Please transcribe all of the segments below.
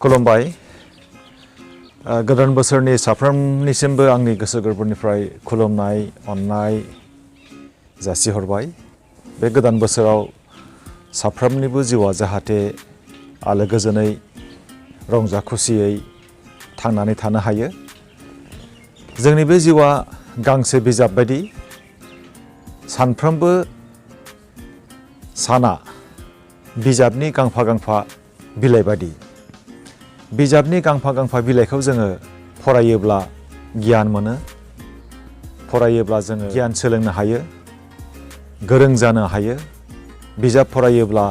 खुलुमबाय गोदान बोसोरनि साफ्रोमनिसिमबो आंनि गोसो गोरबोनिफ्राय खुलुमनाय अननाय जासिहरबाय बे गोदान बोसोराव साफ्रोमनिबो जिउआ जाहाथे आलो गोजोनै रंजा खुसियै थांनानै थानो हायो जोंनि बे जिउआ गांसे बिजाब बायदि सानफ्रोमबो साना बिजाबनि गांफा गांफा बिलाइ बायदि बिजाबनि गांफा गांफा बिलाइखौ जोङो फरायोब्ला गियान मोनो फरायोब्ला जोङो गियान सोलोंनो हायो गोरों जानो हायो बिजाब फरायोब्ला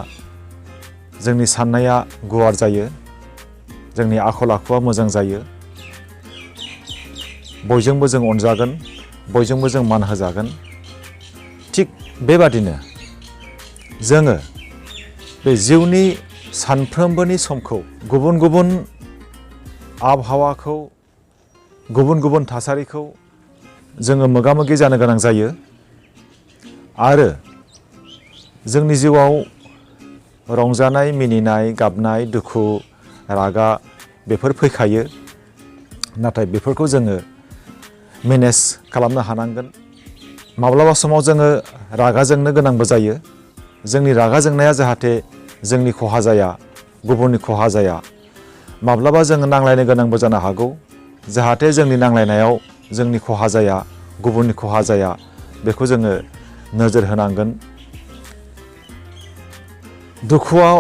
जोंनि साननाया गुवार जायो जोंनि आखल आखुआ मोजां जायो बयजोंबो जों अनजागोन बयजोंबो जों मान होजागोन थिग बेबादिनो जोङो बे जिउनि सानफ्रोमबोनि समखौ गुबुन गुबुन आबहावाखौ गुबुन गुबुन थासारिखौ जोङो मोगा मोगि जानो गोनां जायो आरो जोंनि जिउआव रंजानाय मिनिनाय गाबनाय दुखु रागा बेफोर फैखायो नाथाय बेफोरखौ जोङो मेनेज खालामनो हानांगोन माब्लाबा समाव जोङो रागा जोंनो गोनांबो जायो जोंनि रागा जोंनाया जाहाथे जोंनि खहा जाया गुबुननि खहा जाया माब्लाबा जोङो नांलायनो गोनांबो जानो हागौ जाहाथे जोंनि नांलायनायाव जोंनि खहा जाया गुबुननि खहा जाया बेखौ जोङो नोजोर होनांगोन दुखुआव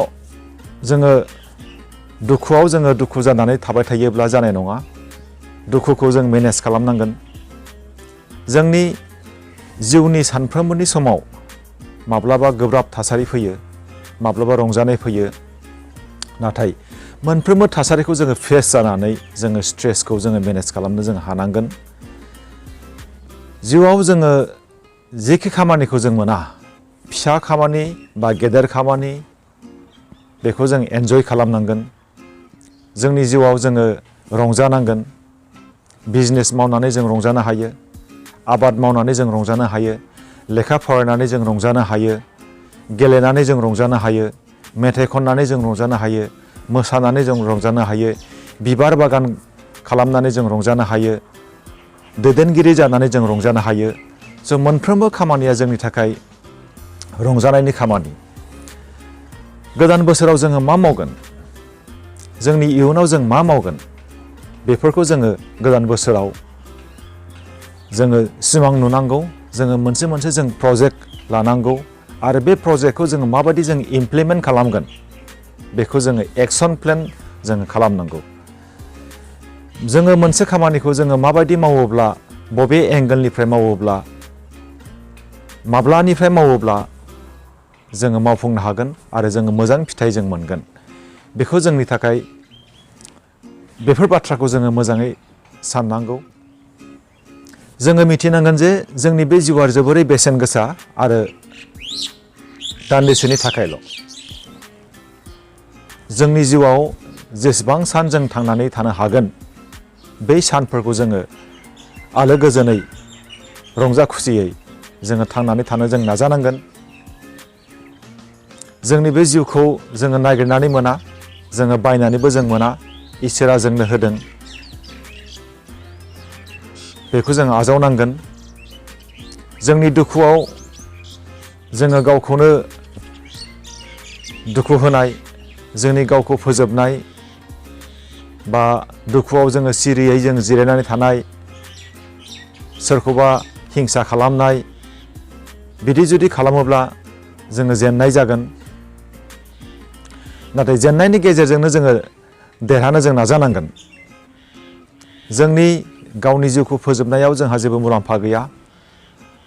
जोङो दुखु जानानै थाबाय थायोब्ला जानाय नङा दुखुखौ जों मेनेज खालामनांगोन जोंनि जिउनि सानफ्रोमबोनि समाव माब्लाबा गोब्राब थासारि फैयो माब्लाबा रंजानाय फैयो नाथाय मोनफ्रोमबो थासारिखौ जोङो फेस जानानै जोङो स्ट्रेसखौ जोङो मेनेज खालामनो जों हानांगोन जिउआव जोङो जेखि खामानिखौ जों मोना फिसा खामानि बा गेदेर खामानि बेखौ जों एन्जय खालामनांगोन जोंनि जिउआव जोङो रंजानांगोन बिजनेस मावनानै जों रंजानो हायो आबाद मावनानै जों रंजानो हायो लेखा फरायनानै जों रंजानो हायो गेलेनानै जों रंजानो हायो मेथाइ खननानै जों रंजानो हायो मोसानानै जों रंजानो हायो बिबार बागान खालामनानै जों रंजानो हायो दैदेनगिरि जानानै जों रंजानो हायो स' मोनफ्रोमबो खामानिया जोंनि थाखाय रंजानायनि खामानि गोदान बोसोराव जोङो मा मावगोन जोंनि इयुनाव जों मा मावगोन बेफोरखौ जोङो गोदान बोसोराव जोङो सिमां नुनांगौ जोङो मोनसे जों प्रजेक्ट लानांगौ आरो बे प्रजेक्टखौ जोङो माबायदि जों इमप्लिमेन्ट खालामगोन बेखौ जोङो एक्सन प्लेन जोङो खालामनांगौ जोङो मोनसे खामानिखौ जोङो माबायदि मावोब्ला बबे एंगोलनिफ्राय मावोब्ला माब्लानिफ्राय मावोब्ला जोङो मावफुंनो हागोन आरो जोङो मोजां फिथाइ जों मोनगोन बेखौ जोंनि थाखाय बेफोर बाथ्राखौ जोङो मोजाङै साननांगौ जोङो मिथिनांगोन जे जोंनि बे जिउआ जोबोरै बेसेन गोसा आरो दान्दिसेनि थाखायल' जोंनि जिउआव जेसेबां सान जों थांनानै थानो हागोन बै सानफोरखौ जोङो आलो गोजोनै रंजा खुसियै जोङो थांनानै थानो जों नाजानांगोन जोंनि बे जिउखौ जोङो नागिरनानै मोना जोङो बायनानैबो जों मोना इसोरा जोंनो होदों बेखौ जों आजावनांगोन जोंनि दुखुआव जोङो गावखौनो दुखु होनाय जोंनि गावखौ फोजोबनाय बा दुखुआव जोङो सिरियै जों जिरायनानै थानाय सोरखौबा हिंसा खालामनाय बिदि जुदि खालामोब्ला जोङो जेननाय जागोन नाथाय जेननायनि गेजेरजोंनो जोङो देरहानो जों नाजानांगोन जोंनि गावनि जिउखौ फोजोबनायाव जोंहा जेबो मुलाम्फा गैया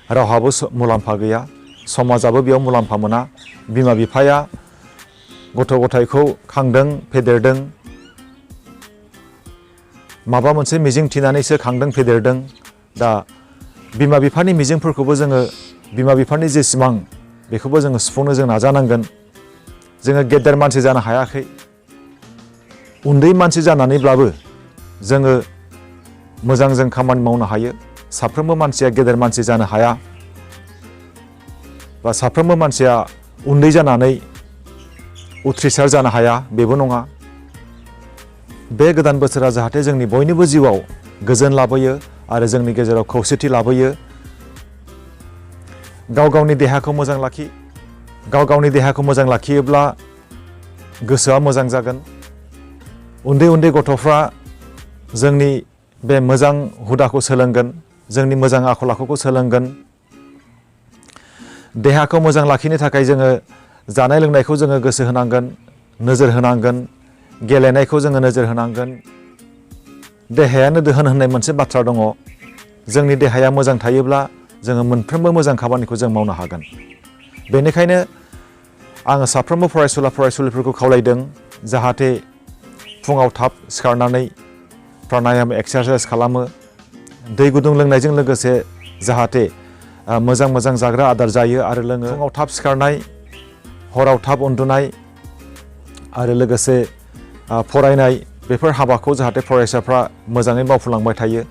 रावहाबो मुलाम्फा गैया समाजाबो बेयाव मुलाम्फा मोना बिमा बिफाया गथ' गथायखौ खांदों फेदेरदों माबा मोनसे मिजिं थिनानैसो खांदों फेदेरदों दा बिमा बिफानि मिजिंफोरखौबो जोङो बिमा बिफानि जे सिमां बेखौबो जोङो सुफुंनो जों नाजानांगोन जोङो गेदेर मानसि जानो हायाखै उन्दै मानसि जानानैब्लाबो जोङो मोजां जों खामानि मावनो हायो साफ्रोमबो मानसिया गेदेर मानसि जानो हाया बा साफ्रोमबो मानसिया उन्दै जानानै उथ्रिसार जानो हाया बेबो नङा बे गोदान बोसोरा जाहाथे जोंनि बयनिबो जिउआव गोजोन लाबोयो आरो जोंनि गेजेराव खौसेथि लाबोयो। गाव गावनि देहाखौ मोजां लाखि। गाव गावनि देहाखौ मोजां लाखियोब्ला गोसोआ मोजां जागोन। उन्दै उन्दै गथ'फ्रा जोंनि बे मोजां हुदाखौ सोलोंगोन, जोंनि मोजां आखल आखुखौ सोलोंगोन। देहाखौ मोजां लाखिनो थाखाय जोङो जानाय लोंनायखौ जोङो गोसो होनांगोन, नोजोर होनांगोन। गेलेनायखौ जोङो नोजोर होनांगोन। देहायानो दोहोन होननाय मोनसे बाथ्रा दङ। जोंनि देहाया मोजां थायोब्ला जोङो मोनफ्रोमबो मोजां खामानिखौ जों मावनो हागोन। बेनिखायनो आङो साफ्रोमबो फरायसुला फरायसुलिफोरखौ खावलायदों जाहाथे फुङाव थाब सिखारनानै प्राणायाम एक्सारसाइस खालामो। दै गुदुं लोंनायजों लोगोसे जाहाथे मोजां मोजां जाग्रा आदार जायो आरो लोङो। फुङाव थाब सिखारनाय, हराव थाब उन्दुनाय आरो लोगोसे फरायनाय, बेफोर हाबाखौ जाहाथे फरायसाफ्रा मोजाङै मावफुंलांबाय थायो।